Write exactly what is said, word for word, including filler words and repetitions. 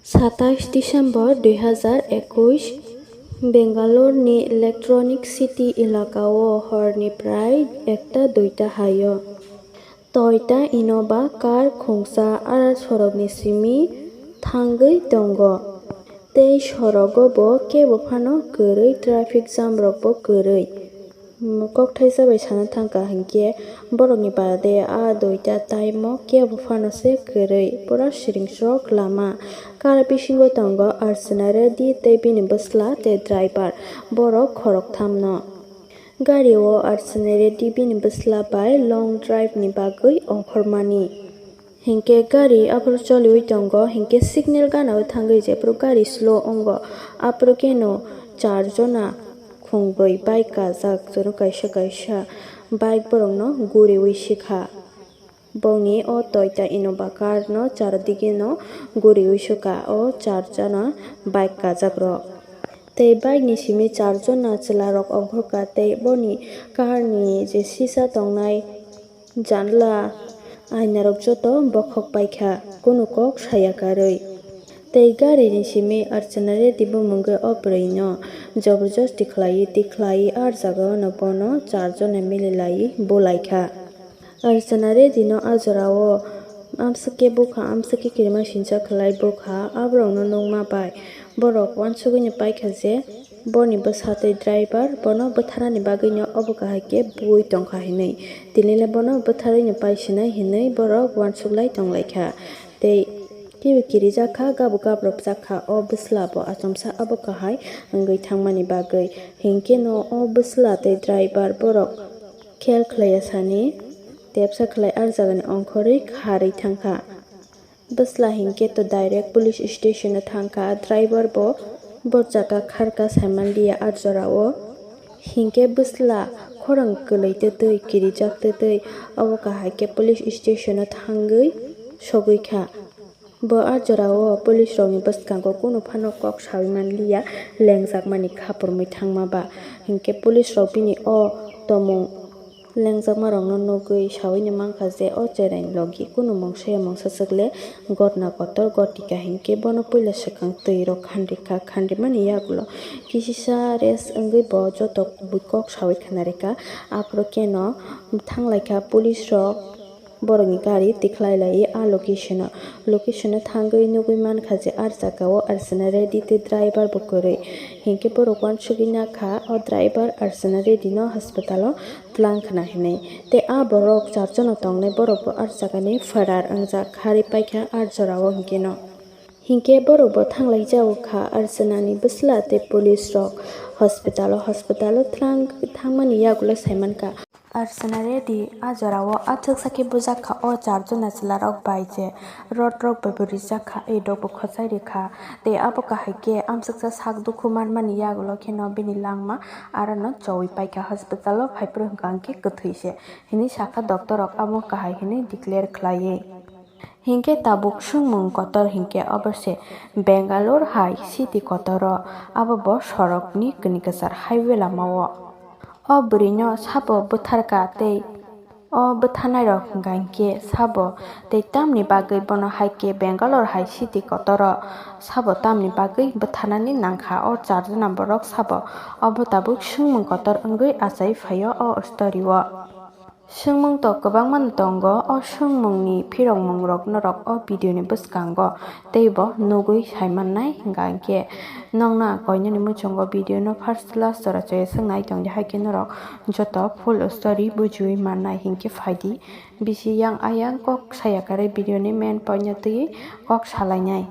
Satais December dui hazar ekush, Bangalore ni Electronic City elaka o hor ni prai ekta duita hai o Toyota Innova car khungsa aro sorok ni simi thangwi tongo. Tei sorogo bo kebo phano kwrwi, traffic jam rok bo kwrwi. Kokthaisa bai sana thangkha hinkhe borokni baade a duita time o kebo phano se kwrwi, pura siringsrok lama. Car bisingo tongo Archana Reddy tei bini bwsla tei driver, borok khoroktham no. Gari o Archana Reddy bini bwsla bai long drive ni bagwi ongkhormani. Hinkhe gari aphuru choliwi tongo, hinkhe signal gana o thangwi jephuru gari slow wngo, aphuru khe no char jona khungbrwi bike kajak, jono kaisa kaisa bike borokno guriwi sikha. Bongni o Toyota Innova car no char dige no guriwi sukha o char jona bike kajak rok. Tei bike ni simi char jona chwla rok ongkhorkha tei boni car ni je sisa tongnai janla, ainarok joto bokhok paikha, kunu kok saya karwi. Tei gari ni simi Archana Reddy bumungwi o bwrwino jabardasti khlaiwi tikhlaiwi, ah jagao no bono char jona mililaiwi bulaikha. Archana Reddy no ah jorao amswk khe bukha, amswk khe kirima sincha khlai bukha, aborokno nukma bai borok uansugwino paikha je, boni bwsa tei driver bono bwtharnani bagwino obo kahai khe bui tongkha hinwi. Tinile bono bwtharwino paisinai hinwi borok uansuklai tonglaikha. Tei kibi kirijak kha, gabuk gabrop jak kha o bwsla bo achomsa obo kahai wngwi thangmani bagwi. Hinkhe no o bwsla tei driver borok khel khlaiya sani tepsa khlai ah jagani ongkhorwi kharwi thangkha. Bwsla hinkhe to direct police station o thangkha, driver bo borjaka kharka saimanliya ah jorao. Hinkhe bwsla khorang kwlwi twtwi kirijak twtwi obo kahai khe police station o thangwi sogwi kha. Bo ah jorao police rokni bwskango kunu phano kok sawi manliya, lengjakmani khapurmwi thangma ba. Hinkhe police rok bini o tomung Lengjakmarokno nugwi sawino mankha je o cheraini logi kunu mungsaya mungsa swkle gotna kotor gotika hinkhe bono puila swkang twirok khandrikha, khandrimani yagulo kisisa rest wngwi bo joto kubui kok sawi khwnarikha. Aphuru kheno thanglaikha police rok borokni gari tikhlai laiwi a location o, location o thangwi nugwi mankha je ah jagao Archana Reddy tei driver bo kwrwi. Hinkhe borok uansugwi nakha o driver Archana Reddy no hospital o twlang khna hinwi. Tei a borok char jona tongnai borok bo ah jagani ferar wngjak, kharwi paikha ah jorao hinkhe no. Hinkhe borok bo thanglai jago kha Archana ni bwsla tei police rok hospital o, hospital o twlang thangmani yagulo saimankha. Archana Reddy ah jorao aswk sakhe bujak kha o char jona chwla rok bai je rot rok bai bo rijak kha, ei rok bo khwchai rikha. Tei abo kahai khe amswksa sak dukhu manmani yagulo kheno bini langma aro no chowi paikha, hospital o phaiphuru hwnkha hwnkhe kwthwi se hinwi sakha doctor rok, abo kahai hinwi declare khlaiwi. Hinkhe tabuk swngmung kotor hinkhe obo se Bangalore hai city kotoro, abo bo sorokni kini kwchar highway lamao. O bwrwino sabo bwtharkha tei o bwtharnairok hwnkha hinkhe sabo tei tamni bagwi bono hai khe Bangalore hai city kotoro sabo tamni bagwi bwtharnani nangkha o char jona borok sabo. Obo tabuk swngmung kotor wngwi achai phaio o story o. Swngmung to kwbangma no tongo, o swngmungni phirokmungrok norok o video ni bwskango teibo nugwi saimannai, hwnkha hinkhe nokna koinani muchungo video no first last jora chaya swngnai tongdi, haikhe norok joto full story bujiwi mannai, hinkhe phaidi. Bisi yang ayang kok saya kwrwi video ni main point no twiwi kok salainai.